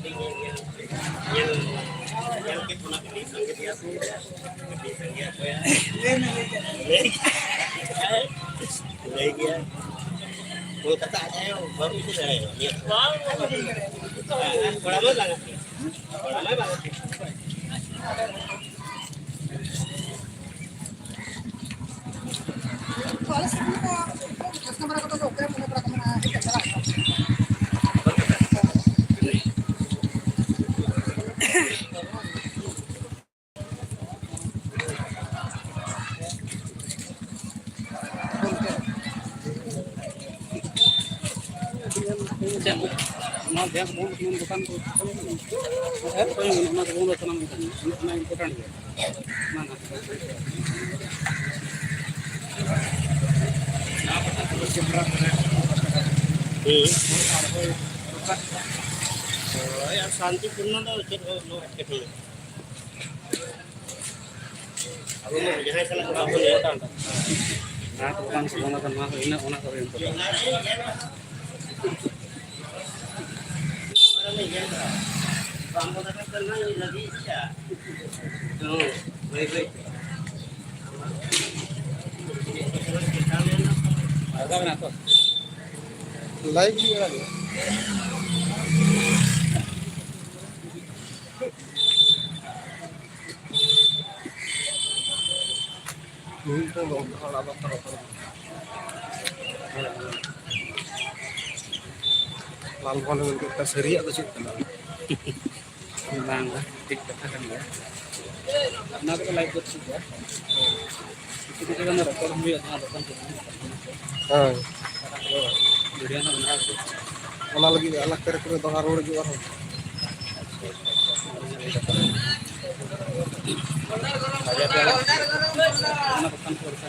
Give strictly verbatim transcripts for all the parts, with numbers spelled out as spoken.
ᱧᱮᱞ, ᱧᱮᱞ ᱠᱮᱫ ᱵᱚᱱᱟ ᱠᱚ ᱢᱤᱫ ᱥᱟᱝᱜᱮ ᱜᱮᱭᱟ ᱠᱚ, ᱢᱤᱫ ᱥᱟᱝᱜᱮ ᱜᱮᱭᱟ ᱠᱚ᱾ ᱞᱟᱹᱭ ᱜᱮᱭᱟ, ᱞᱟᱹᱭ ᱜᱮᱭᱟ᱾ ᱠᱳᱞᱠᱟᱛᱟ ᱟᱡ ᱟᱭᱳ ᱵᱟᱹᱦᱩ ᱤᱫᱤ ᱫᱟᱲᱮᱭᱟᱜᱼᱟ᱾ ᱠᱚᱲᱟ ᱢᱟ ᱞᱟᱜᱟᱜ ᱜᱮ᱾ ᱠᱚᱲᱟ ᱢᱟ ᱞᱟᱜᱟᱜ ᱜᱮ᱾ ᱛᱚ, ᱟᱞᱮ ᱥᱮᱫ ᱨᱮᱱ ᱠᱚ ᱪᱟᱥ ᱠᱟᱢᱤ ᱠᱚᱫᱚ ᱚᱠᱚᱭ ᱢᱚᱱᱮ ᱵᱟᱲᱟ ᱠᱚ ᱢᱮᱱᱟ, ᱦᱮᱡ ᱠᱟᱛᱮ ᱪᱟᱞᱟᱜ ᱠᱟᱱᱟ᱾ ᱪᱮᱫ? ᱱᱚᱣᱟ ᱵᱮᱝᱠ ᱵᱚᱱᱫ ᱠᱷᱚᱱ ᱫᱚᱠᱟᱱ ᱠᱚ ᱮᱯ ᱠᱚ ᱧᱟᱢᱚᱜᱼᱟ, ᱚᱱᱟ ᱠᱚ ᱵᱚᱱᱫ ᱥᱟᱱᱟᱢ ᱠᱟᱱᱟ, ᱚᱱᱟ important ᱜᱮᱭᱟ᱾ ᱦᱩᱸ᱾ ᱦᱳᱭ, ᱟᱨ ᱥᱟᱱᱛᱤᱯᱩᱨᱱᱚ ᱫᱚ ᱪᱮᱫ ᱦᱚᱸ ᱵᱟᱹᱱᱩᱜᱼᱟ ᱮᱴᱠᱮᱴᱚᱬᱮ᱾ ᱟᱵᱚ ᱢᱟ ᱡᱟᱦᱟᱸᱭ ᱥᱟᱞᱟᱜ ᱵᱟᱵᱚᱱ ᱧᱟᱯᱟᱢ᱾ ᱦᱟᱴ ᱫᱚᱠᱟᱱ ᱠᱚ ᱵᱚᱱᱫ ᱟᱠᱟᱱᱟ, ᱤᱱᱟᱹ ᱚᱱᱟ ᱠᱚᱨᱮ ᱤᱱᱠᱟᱹ᱾ ᱞᱟᱭᱤᱵᱷ ᱜᱮ ᱟᱲᱟᱜ ᱦᱩᱭᱩᱜᱼᱟ᱾ ᱢᱤᱫᱴᱟᱝ ᱫᱚ ᱚᱱᱠᱟ ᱦᱚᱲᱟᱜ ᱵᱟᱯᱞᱟ ᱠᱚᱨᱮ᱾ ᱞᱟᱞ ᱢᱳᱦᱚᱱ ᱢᱮᱱ ᱠᱮᱫ, ᱥᱟᱹᱨᱤᱭᱟᱜ ᱫᱚ ᱪᱮᱫ ᱠᱟᱱᱟ? ᱵᱟᱝ, ᱵᱟᱝ, ᱴᱷᱤᱠ ᱠᱟᱛᱷᱟ ᱠᱟᱱ ᱜᱮᱭᱟ᱾ ᱚᱱᱟ ᱠᱚᱫᱚ ᱞᱟᱭᱤᱵᱷ ᱫᱚ ᱴᱷᱤᱠ ᱜᱮᱭᱟ᱾ ᱠᱤᱪᱷᱩ ᱠᱤᱪᱷᱩ ᱜᱟᱱ ᱨᱚᱯᱚᱲ ᱦᱚᱸ ᱦᱩᱭᱩᱜᱼᱟ, ᱡᱟᱦᱟᱸ ᱫᱚᱠᱟᱱ ᱠᱚ ᱦᱮᱸ᱾ ᱵᱷᱤᱰᱤᱭᱳ ᱦᱚᱸ ᱢᱮᱱᱟᱜᱼᱟ᱾ ᱚᱱᱟ ᱞᱟᱹᱜᱤᱫ ᱟᱞᱟᱜᱽ ᱛᱮ ᱨᱮᱠᱚ ᱫᱚᱦᱲᱟ ᱨᱩᱣᱟᱹᱲ ᱦᱤᱡᱩᱜᱼᱟ ᱟᱨᱦᱚᱸ᱾ ᱚᱱᱟ ᱫᱚᱠᱟᱱ ᱠᱚ ᱞᱮᱠᱟ᱾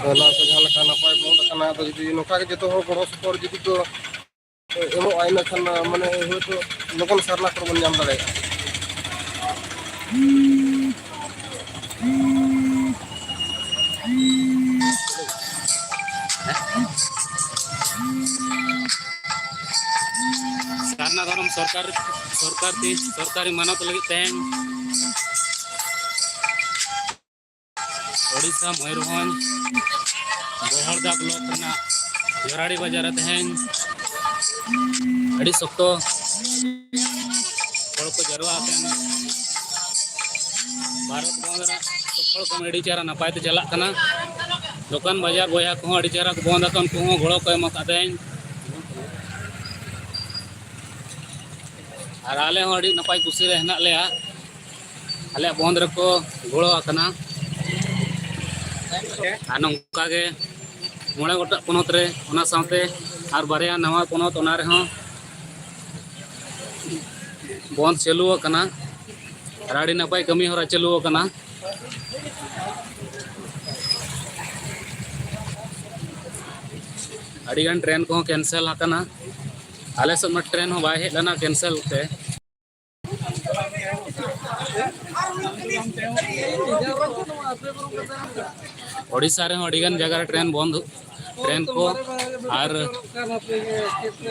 ᱚᱱᱟ ᱠᱚ ᱡᱟᱦᱟᱸ ᱞᱮᱠᱟ ᱱᱟᱯᱟᱭ ᱵᱚᱱᱫ ᱟᱠᱟᱱᱟ, ᱟᱫᱚ ᱡᱩᱫᱤ ᱱᱚᱝᱠᱟ ᱜᱮ ᱡᱚᱛᱚ ᱦᱚᱲ ᱜᱚᱲᱚ ᱥᱚᱯᱚᱦᱚᱫ ᱡᱩᱫᱤ ᱠᱚ ᱮᱢᱚᱜᱼᱟ, ᱤᱱᱟᱹᱠᱷᱟᱱ ᱢᱟᱱᱮ ᱦᱳᱭᱛᱳ ᱞᱚᱜᱚᱱ ᱥᱟᱨᱱᱟ ᱠᱚᱨᱮ ᱵᱚᱱ ᱧᱟᱢ ᱫᱟᱲᱮᱭᱟᱜᱼᱟ᱾ ᱥᱚᱨᱠᱟᱨ, ᱥᱚᱨᱠᱟᱨ ᱛᱮ, ᱥᱚᱨᱠᱟᱨᱤ ᱢᱟᱱᱚᱛ ᱞᱟᱹᱜᱤᱫ ᱛᱮᱦᱮᱧ ᱳᱰᱤᱥᱟ ᱢᱚᱭᱩᱨᱵᱷᱚᱸᱡᱽ ᱵᱚᱦᱚᱲᱫᱟ ᱵᱞᱚᱠ ᱨᱮᱱᱟᱜ ᱡᱚᱨᱟᱲᱤ ᱵᱟᱡᱟᱨ ᱨᱮ ᱛᱮᱦᱮᱧ ᱟᱹᱰᱤ ᱥᱚᱠᱛᱚ ᱦᱚᱲ ᱠᱚ ᱡᱟᱨᱣᱟ ᱟᱠᱟᱱᱟ᱾ ᱵᱷᱟᱨᱚᱛ ᱵᱚᱱᱫᱷ ᱨᱮᱱᱟᱜ ᱥᱚᱯᱷᱚᱞ ᱠᱟᱹᱢᱤ ᱟᱹᱰᱤ ᱪᱮᱦᱨᱟ ᱱᱟᱯᱟᱭ ᱛᱮ ᱪᱟᱞᱟᱜ ᱠᱟᱱᱟ᱾ ᱫᱚᱠᱟᱱ ᱵᱟᱡᱟᱨ ᱵᱚᱭᱦᱟ ᱠᱚᱦᱚᱸ ᱟᱹᱰᱤ ᱪᱮᱦᱨᱟ ᱠᱚ ᱵᱚᱱᱫ ᱟᱠᱟᱫ, ᱩᱱᱠᱩ ᱦᱚᱸ ᱜᱚᱲᱚ ᱠᱚ ᱮᱢ ᱟᱠᱟᱫ ᱛᱮᱦᱮᱧ᱾ ᱟᱨ ᱟᱞᱮ ᱦᱚᱸ ᱟᱹᱰᱤ ᱱᱟᱯᱟᱭ ᱠᱩᱥᱤ ᱨᱮ ᱦᱮᱱᱟᱜ ᱞᱮᱭᱟ, ᱟᱞᱮᱭᱟᱜ ᱵᱚᱱᱫ ᱨᱮᱠᱚ ᱜᱚᱲᱚ ᱟᱠᱟᱱᱟ᱾ ᱟᱨ ᱱᱚᱝᱠᱟ ᱜᱮ ᱢᱚᱬᱮ ᱜᱚᱴᱟᱝ ᱯᱚᱱᱚᱛ ᱨᱮ, ᱚᱱᱟ ᱥᱟᱶᱛᱮ ᱟᱨ ᱵᱟᱨᱭᱟ ᱱᱟᱣᱟ ᱯᱚᱱᱚᱛ, ᱚᱱᱟ ᱨᱮᱦᱚᱸ ᱵᱚᱱᱫ ᱪᱟᱹᱞᱩ ᱟᱠᱟᱱᱟ᱾ ᱟᱨ ᱟᱹᱰᱤ ᱱᱟᱯᱟᱭ ᱠᱟᱹᱢᱤ ᱦᱚᱨᱟ ᱪᱟᱹᱞᱩ ᱟᱠᱟᱱᱟ᱾ ᱟᱹᱰᱤᱜᱟᱱ ᱴᱨᱮᱱ ᱠᱚᱦᱚᱸ ᱠᱮᱱᱥᱮᱞ ᱟᱠᱟᱱᱟ᱾ ᱟᱞᱮ ᱥᱮᱫ ᱢᱟ ᱴᱨᱮᱱ ᱦᱚᱸ ᱵᱟᱭ ᱦᱮᱡ ᱞᱮᱱᱟ ᱠᱮᱱᱥᱮᱞ ᱛᱮ᱾ ᱳᱰᱤᱥᱟ ᱨᱮᱦᱚᱸ ᱟᱹᱰᱤᱜᱟᱱ ᱡᱟᱭᱜᱟ ᱨᱮ ᱴᱨᱮᱱ ᱵᱚᱱᱫ, ᱴᱨᱮᱱ ᱠᱚ ᱟᱨ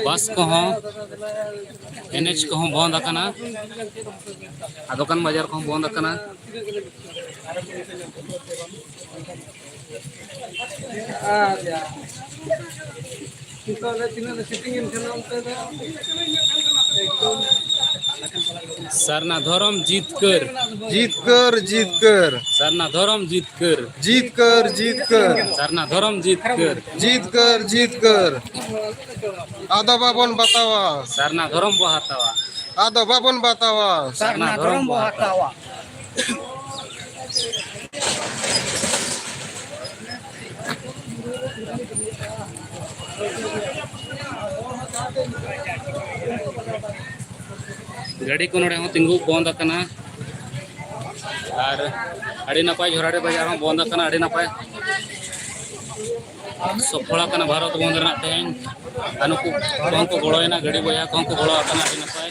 ᱵᱟᱥ ᱠᱚᱦᱚᱸ, ᱮᱱ ᱮᱪ ᱠᱚᱦᱚᱸ ᱵᱚᱱᱫ ᱟᱠᱟᱱᱟ, ᱟᱨ ᱫᱚᱠᱟᱱ ᱵᱟᱡᱟᱨ ᱠᱚᱦᱚᱸ ᱵᱚᱱᱫ ᱟᱠᱟᱱᱟ᱾ ᱟᱨ ᱱᱤᱛᱚᱜ ᱨᱮ ᱛᱤᱱᱟᱹᱜ ᱞᱮ ᱥᱤᱴᱤᱝ ᱮᱱ ᱠᱷᱟᱱ ᱚᱱᱛᱮ ᱫᱚ ᱮᱠᱫᱚᱢ ᱥᱟᱨᱱᱟ ᱫᱷᱚᱨᱚᱢ ᱡᱤᱛᱠᱟᱹᱨ᱾ ᱡᱤᱛᱠᱟᱹᱨ, ᱡᱤᱛᱠᱟᱹᱨ᱾ ᱥᱟᱨᱱᱟ ᱫᱷᱚᱨᱚᱢ ᱡᱤᱛᱠᱟᱹᱨ᱾ ᱡᱤᱛᱠᱟᱹᱨ, ᱡᱤᱛᱠᱟᱹᱨ᱾ ᱥᱟᱨᱱᱟ ᱫᱷᱚᱨᱚᱢ ᱡᱤᱛᱠᱟᱹᱨ᱾ ᱡᱤᱛᱠᱟᱹᱨ, ᱡᱤᱛᱠᱟᱹᱨ᱾ ᱟᱫᱚ ᱵᱟᱵᱚᱱ ᱵᱟᱛᱟᱣᱟ᱾ ᱥᱟᱨᱱᱟ ᱫᱷᱚᱨᱚᱢ ᱵᱚ ᱦᱟᱛᱟᱣᱟ᱾ ᱟᱫᱚ ᱵᱟᱵᱚᱱ ᱵᱟᱛᱟᱣᱟ᱾ ᱥᱟᱨᱱᱟ ᱫᱷᱚᱨᱚᱢ ᱵᱚ ᱦᱟᱛᱟᱣᱟ᱾ ᱜᱟᱹᱰᱤ ᱠᱚ ᱱᱚᱰᱮ ᱦᱚᱸ ᱛᱤᱸᱜᱩ ᱵᱚᱱᱫ ᱟᱠᱟᱱᱟ᱾ ᱟᱨ ᱟᱹᱰᱤ ᱱᱟᱯᱟᱭ ᱡᱷᱚᱨᱟᱰᱤ ᱵᱟᱡᱟᱨ ᱦᱚᱸ ᱵᱚᱱᱫ ᱟᱠᱟᱱᱟ, ᱟᱹᱰᱤ ᱱᱟᱯᱟᱭ᱾ ᱥᱚᱯᱷᱚᱞ ᱟᱠᱟᱱᱟ ᱵᱷᱟᱨᱚᱛ ᱵᱚᱱᱫᱷ ᱨᱮᱱᱟᱜ ᱛᱮᱦᱮᱧ᱾ ᱟᱨ ᱱᱩᱠᱩ ᱠᱚᱦᱚᱸ ᱠᱚ ᱜᱚᱲᱚᱭᱮᱱᱟ, ᱜᱟᱹᱰᱤ ᱵᱚᱭᱦᱟ ᱠᱚᱦᱚᱸ ᱠᱚ ᱜᱚᱲᱚ ᱟᱠᱟᱱᱟ, ᱟᱹᱰᱤ ᱱᱟᱯᱟᱭ᱾